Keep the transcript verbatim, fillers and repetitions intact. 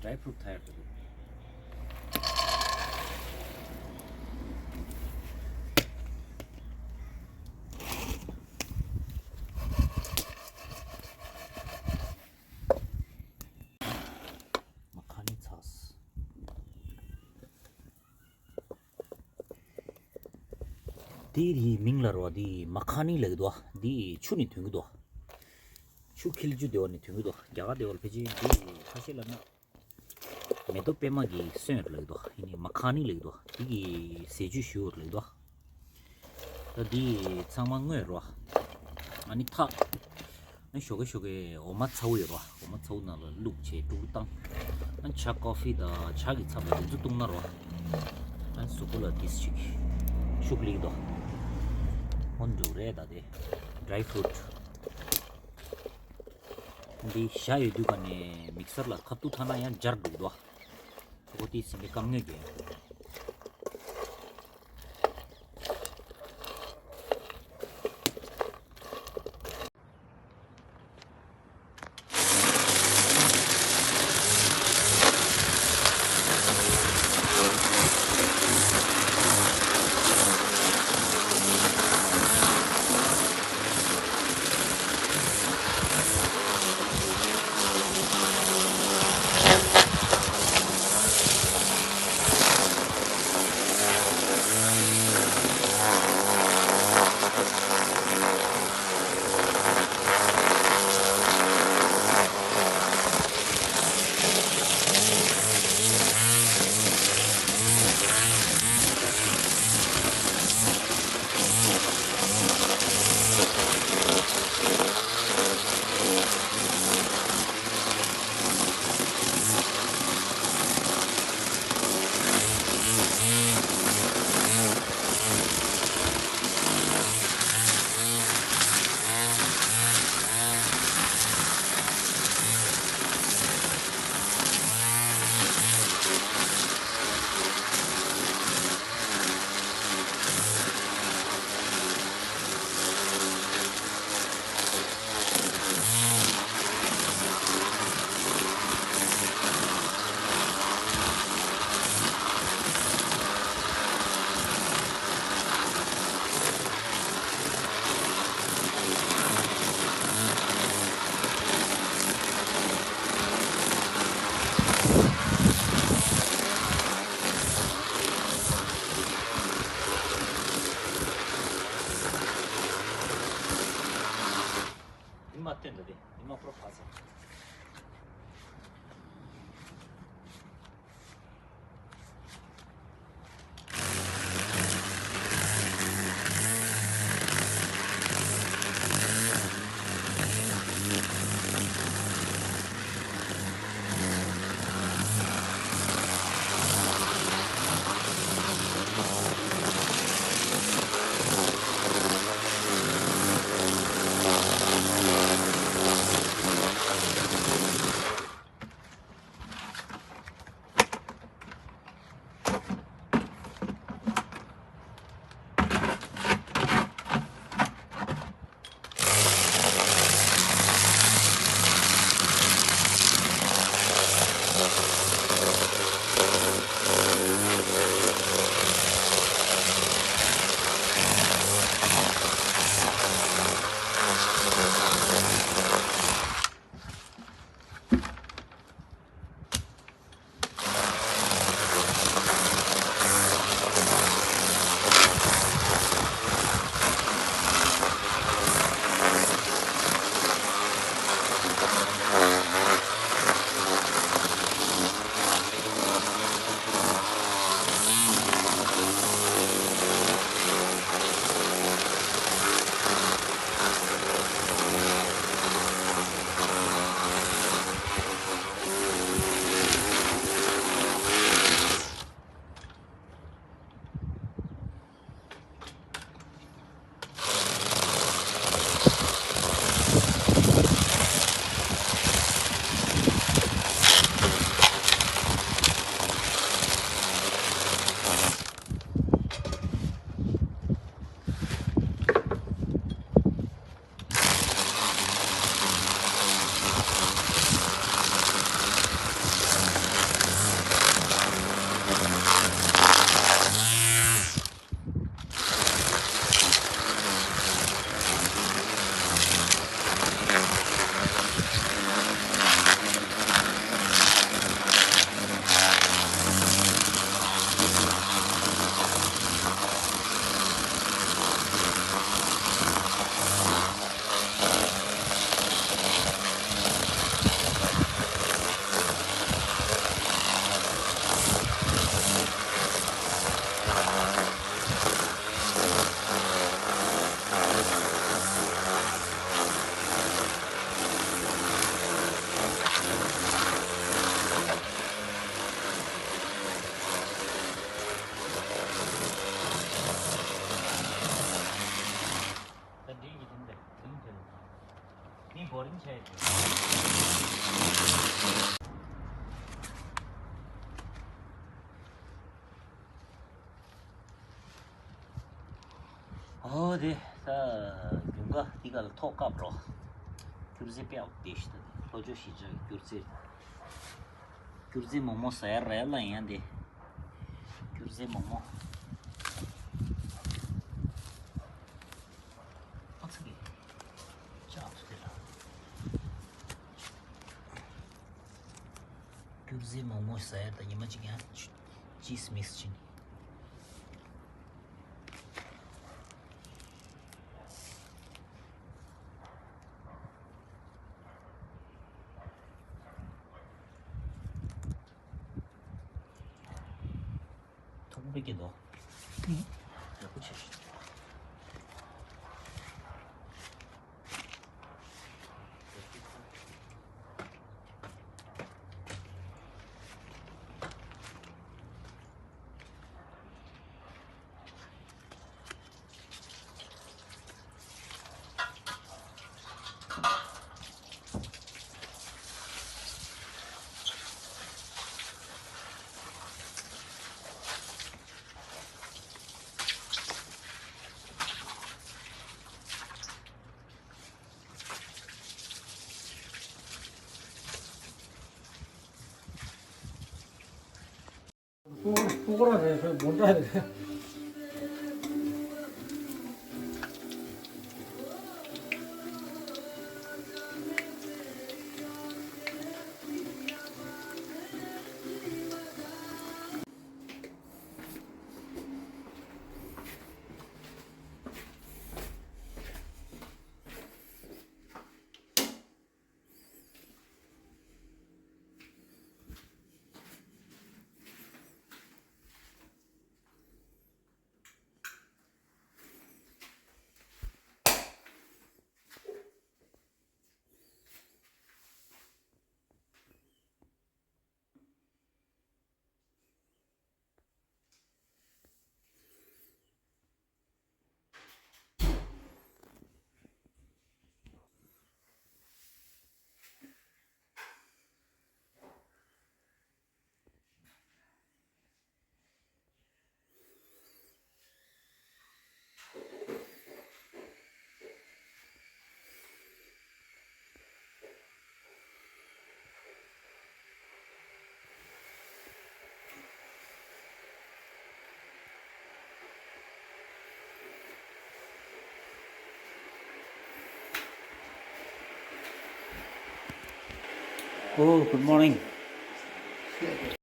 ཌ་རའི་ཕུ་རུཊ་ཐལ་ཡོད་རེད། མ་ཁ་ནི་ཚགས། དེ་རི་མིང་ལ་རོ་དེ་མ་ཁ་ནི་ལབ་ཀྱི་འདུག་ཨ། དེ་ཆུ་ནས་ཐོན་གྱི་འདུག་ཨ། ཆུ་འཁྱིལ་རྒྱུ་དེ་བ་ནས་ཐོན་གྱི་འདུག་ཨ། རྒྱ་གར་དེ་བ་ལ་ཕལ་ཆེར་དེ་ཁ་ཤས་ལ་ན། མེ་ཏོག་པད་མ་གི་སོན་ལབ་འདུག་ཡིན་ནི་མ་ཁ་ནི་ལབ་འདུག་དེ་གི་ཟས་བཅུད་ཞུ་ལབ་འདུག་ད་འདི་ཚང་མ་བརྔོས་རོ། ཨ་ནི་ཐག་ཨ་ནི་ཞོགས་ཀས་ཞོགས་ཀས་འོ་མ་ཚ་བོ་ཡོད་རོ། འོ་མ་ཚ་བོ་ནང་ལ་བླུགས་བྱས་དཀྲུག་བཏང་། ཨ་ནི་ཇ་ཀོ་ཧྥི་དང་ཇ་གི་ཚབ་ལ་དེ་ཚོ་བཏུང་ན་རོ། ཨ་ནི་གཟུགས་པོ་ལ་དེ་ཅིག་ཤུགས་ལེགས་འདུག་འོ་འདུག་རེད། ད་དེ་ཌ་རའི་ཕུ་རུཊ། འདི་ཞྭ་ཡོད་དུས་ག་ནས་མིག་སར་ལ་ཁ་ཐུག་ཐ་ན་ཡང་འབྱར་འདུག་དོ། ཁོ་དེའི་སེམས་པའི་དཀའ་ངལ་གྱིས། ཉི་མ་སྟོན་ད་དེ་ཉི་མ་པོར་ཕ་ཚ། མི་བོ་རིང་ཆེ། ཨོ་དེ་ས་རྒྱུན་ག་དེ་ག་ལ་ཐོག་བཀབ་རོགས། སྐྱུར་རྫས་དཔེ་ཡག་པོ་དེ་ཞིག་ད་ལྷོ་ཕྱོགས་གཞིས་ཆགས་ཀྱི་སྐྱུར་རྫས། སྐྱུར་རྫས་མོག་མོག་ཟ་ཡ་རེད་ལ་ཡང་དེ། སྐྱུར་རྫས་མོག་མོག་ཨ་ཚ་གི། ལྕགས་ཐུ་དེ་ལ། སྐྱུར་རྫས་མོག་མོག་ཟ་ཡ་ད་ཉི་མ་གཅིག་ཡང་ཅིས་མིག་སི་བྱིན། ཐུག་པའི་སྐད་དོ། ཡག་པོ་བྱས་ཤིག་སྤུ་གུ་ར་རེད། སྤུ་གུ་ར་རེད། Oh, good morning.